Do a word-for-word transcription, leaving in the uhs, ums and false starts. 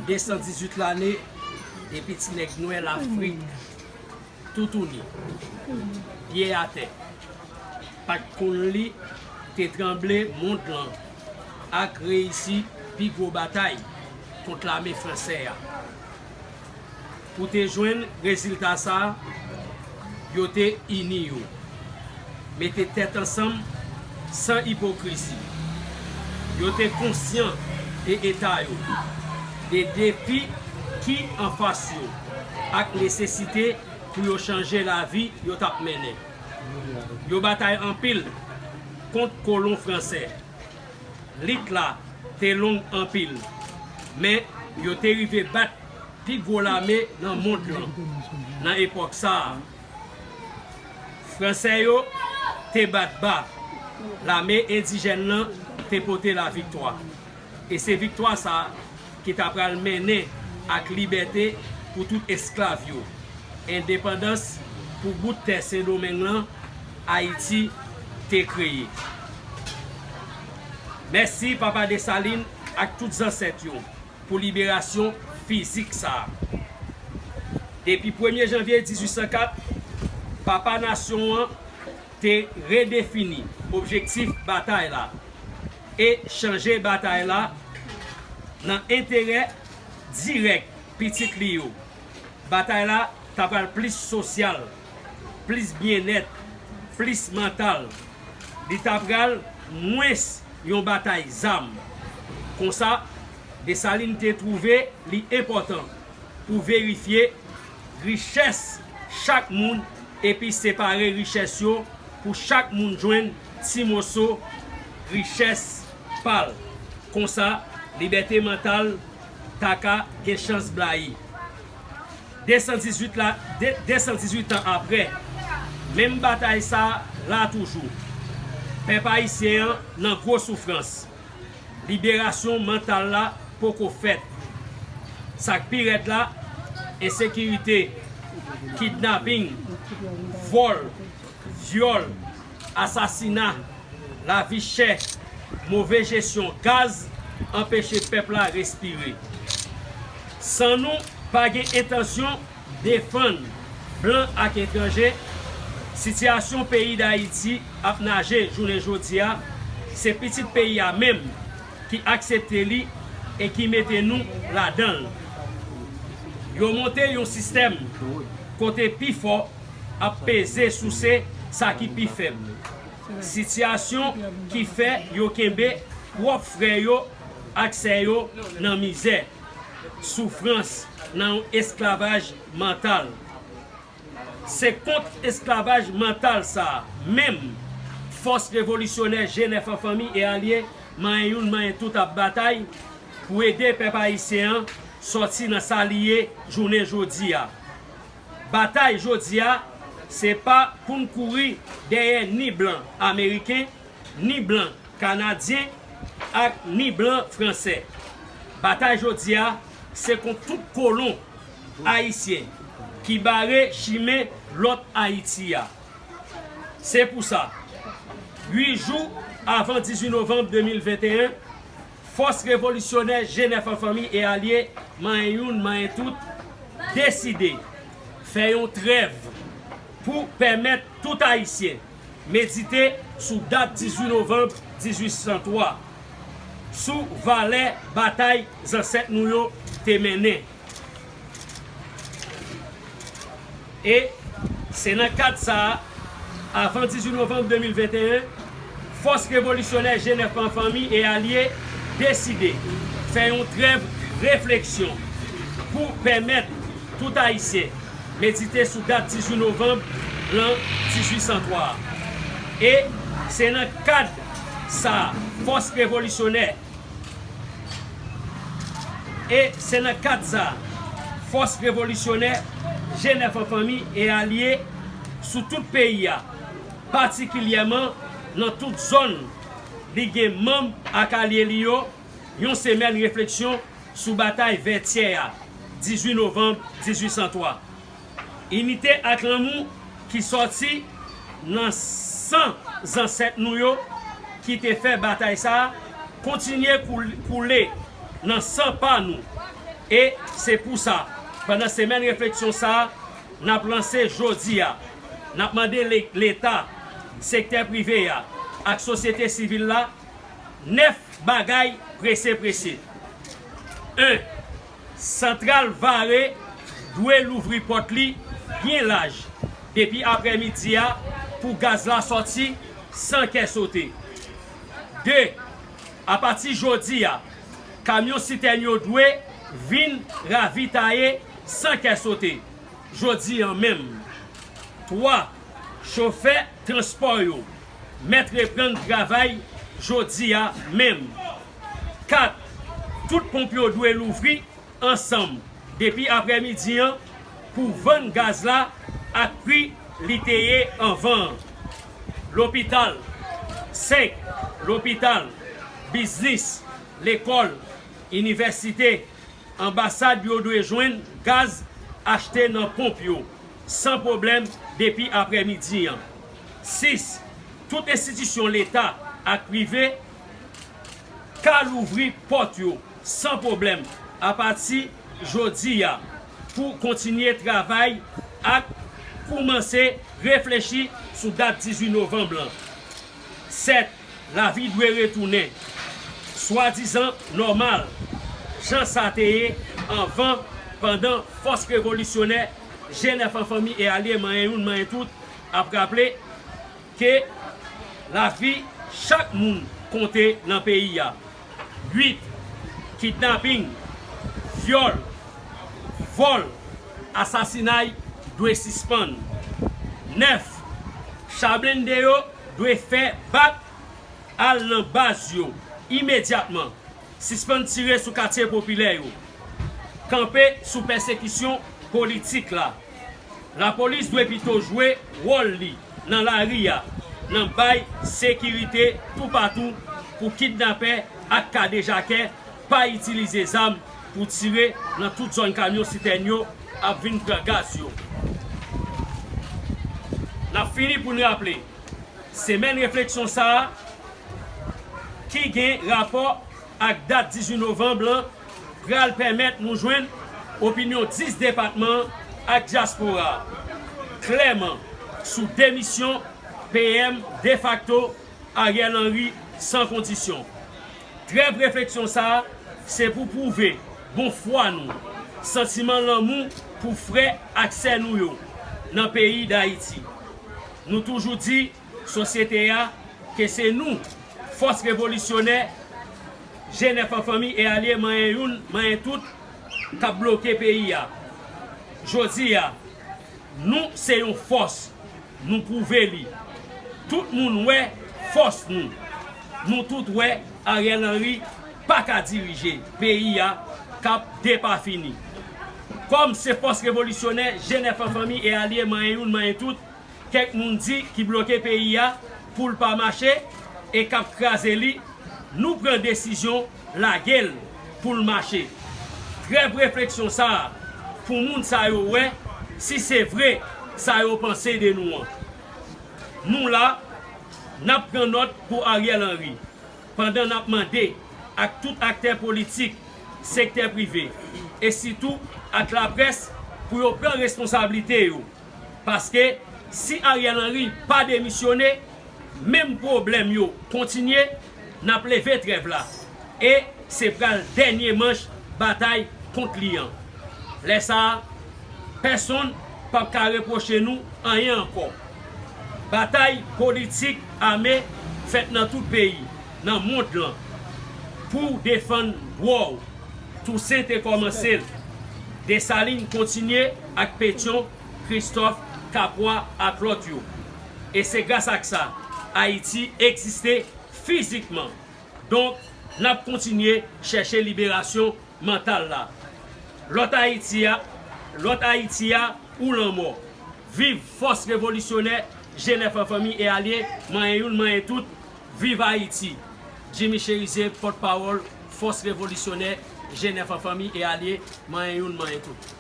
De san dizuit lane depi ti nèg nwè Lafrik toutouni, pye atè, pa t konn li, te tranble mond lan ak reyisi pi gwo batay kont lame fransè a. Pou te jwenn rezilta sa a, yo te ini yo, mete tèt ansanm san ipokrizi. Yo te konsyan de eta yo, de defi ki anfas yo, ak nesesite pou yo chanje lavi yo t ap mennen. Yo batay anpil kont kolon fransè. Lit la te long anpil, men yo te rive bat pi gwo lame nan mond lan nan epòk sa a. Fransè yo te bat ba, lame endijèn lan te pote laviktwa. E se viktwa sa a ki ta pral mennen ak libète pou tout esklav yo, endepandans pou bout tè Sendomeng lan, Ayiti te kreye. Mèsi Papa Desalin ak tout zansèt yo pou liberasyon fizik sa a. Depi premye janvye dizuit san kat, Papa Nasyon an te redefini objektif batay la e chanje batay la nan enterè dirèk pitit li yo. Batay la ta pral plis sosyal, plis byennèt, plis mantal. Li ta pral mwens yon batay zam. Konsa, Desalin te twouve li enpòtan pou verifye richès chak moun epi separe richès yo pou chak moun jwenn ti moso richès pa l. Konsa, libète mantal ta ka gen chans blayi. De san dizuit la, de, de san dizuit an apre, menm batay sa a la toujou. Pèp ayisyen an nan gwo soufrans. Liberasyon mantal la poko fèt. Sa k pi rèd la, ensekirite, kidnaping, vòl, vyòl, asasina, lavi chè, move jesyon gaz anpeche pèp la respire. San nou pa gen entansyon defann blan ak etranje, sitiyasyon peyi Dayiti ap naje jounen jodi a, se pitit peyi a menm ki aksepte li e ki mete nou ladan l. Yo monte yon sistèm kote pi fò ap peze souse sa ki pi fèb. Sitiyasyon ki fè yo kenbe pwòp frè yo ak sè yo nan mizè, soufrans, nan yon esklavaj mantal. Se kont esklavaj mantal sa a menm fòs revolisyonè G nèf an fanmi e alye, manyen youn, manyen tout ap batay pou ede pèp ayisyen an sòti nan sa li ye jounen jodi a. Batay jodi a, se pa pou n kouri dèyè ni blan ameriken, ni blan kanadyen, ak ni blan fransè. Batay jodi a, se kont tout kolon ayisyen ki bare chimen lòt Ayiti a. Se pou sa, uit jou avan dizuit novanm de mil venteyen, fòs revolisyonè G nèf an fanmi e alye, manyen youn, manyen tout, deside fè yon trèv pou pèmèt tout Ayisyen medite sou dat dizuit novanm dizuit san twa, sou valè batay zansèt nou yo te mennen. E se nan kad sa a, avan dizuit novanm de mil venteyen, fòs revolisyonè G nèf an fanmi e alye deside fè yon trèv refleksyon pou pèmèt tout Ayisyen medite sou dat dizuit novanm lan dizuit san twa a. E se nan kad sa a, fòs revolisyonè E se nan kad sa a, fòs revolisyonè G nèf an fanmi e alye sou tout peyi a, patikilyèman nan tout zòn li gen manm ak alye li yo, yon semèn refleksyon sou batay Vètyè a, dizuit novanm dizuit san twa. Inite ak lanmou ki sòti nan san zansèt nou yo ki te fè batay sa a kontinye koul-, koule nan san pa nou. E se pou sa, pandan semèn refleksyon sa a, n ap lanse jodi a, n ap mande le- Leta, sektè prive a ak sosyete sivil la nèf bagay prese prese. En, Santral Vare dwe louvri pòt li byen laj depi aprèmidi a pou gaz la sòti san kè sote. De, Apati jodi a, kamyon sitèn yo dwe vin ravitaye san kè sote jodi a menm. Twa, Chofè transpò yo mèt reprann travay jodi a menm. Kat, Tout ponp yo dwe louvri ansanm depi aprèmidi an pou vann gaz la ak pri li te ye anvan an. Lopital, senk, Lopital, biznis, lekòl, inivèsite, anbasad yo dwe jwenn gaz achte nan ponp yo san pwoblèm depi aprèmidi an. Sis, Tout enstitisyon Leta ak prive ka louvri pòt yo san pwoblèm apati jodi a pou kontinye travay ak koumanse reflechi sou dat dizuit novanm lan. Sèt, Lavi dwe retounen swadizan nòmal, jan sa te ye anvan, pandan fòs revolisyonè G nèf an fanmi e alye manyen youn manyen tout ap raple ke lavi chak moun konte nan peyi a. Uit, Kidnaping, vyòl, vòl, asasinay dwe sispann. Nèf, Cha blende yo dwe fè bak al nan baz yo imedyatman. Sispann tire sou katye popilè yo. Kanpe sou pèsekisyon politik la. Lapolis dwe pito jwe wòl li nan lari a, nan bay sekirite toupatou pou kidnapè ak kadejakè pa itilize zam pou tire nan tout zòn kamyon sitèn yo ap vin pran gaz yo. N ap fini pou n raple, semèn refleksyon sa a ki gen rapò ak dat dizuit novanm lan pral pèmèt nou jwenn opinyon dis depatman ak dyaspora a klèman sou demisyon P M defakto Ariel Henry san kondisyon. Trèv refleksyon sa a se pou pwouve bon fwa nou, santiman lanmou pou frè ak sè nou yo nan peyi Dayiti. Nou toujou di sosyete a ke se nou, fòs revolisyonè G nèf an fanmi e alye manyen youn manyen tout, k ap bloke peyi a. Jodi a, nou se yon fòs, nou pwouve li. Tout moun wè fòs nou. Nou tout wè Ariel Henry pa ka dirije peyi a k ap depafini. Kòm se fòs revolisyonè G nèf an fanmi e alye manyen youn manyen tout, kèk moun di ki bloke peyi a pou l pa mache e k ap kraze li, nou pran desizyon lage l pou l mache. Trèv refleksyon sa a pou moun sa yo wè si se vre sa yo panse de nou an. Nou la, n ap pran nòt pou Ariel Henry, pandan n ap mande ak tout aktè politik, sektè prive, e sitou ak laprès pou yo pran responsablite yo. Paske si Ariel Henry pa demisyone, menm pwoblèm yo kontinye, n ap leve trèv la. E se pral dènye manch batay kont li an. Lè sa a, pèsonn p ap ka repwoche nou anyen ankò. Batay politik ame fèt nan tout peyi, nan mond lan, pou defann dwa w. Tousen te kòmanse l. Desalin kontinye ak Petyon, Kristòf, Kapwa ak lòt yo. E se gras ak sa, Ayiti egziste fizikman. Donk, n ap kontinye chèche liberasyon mantal la. Lòt Ayiti a, lòt Ayiti a ou lanmò. Viv fòs revolisyonè G nèf an fanmi e alye, manyen youn, manyen tout. Viv Ayiti! Jimmy Chérizier, pòtpawòl fòs revolisyonè G nèf an fanmi e alye, manyen youn, manyen tout.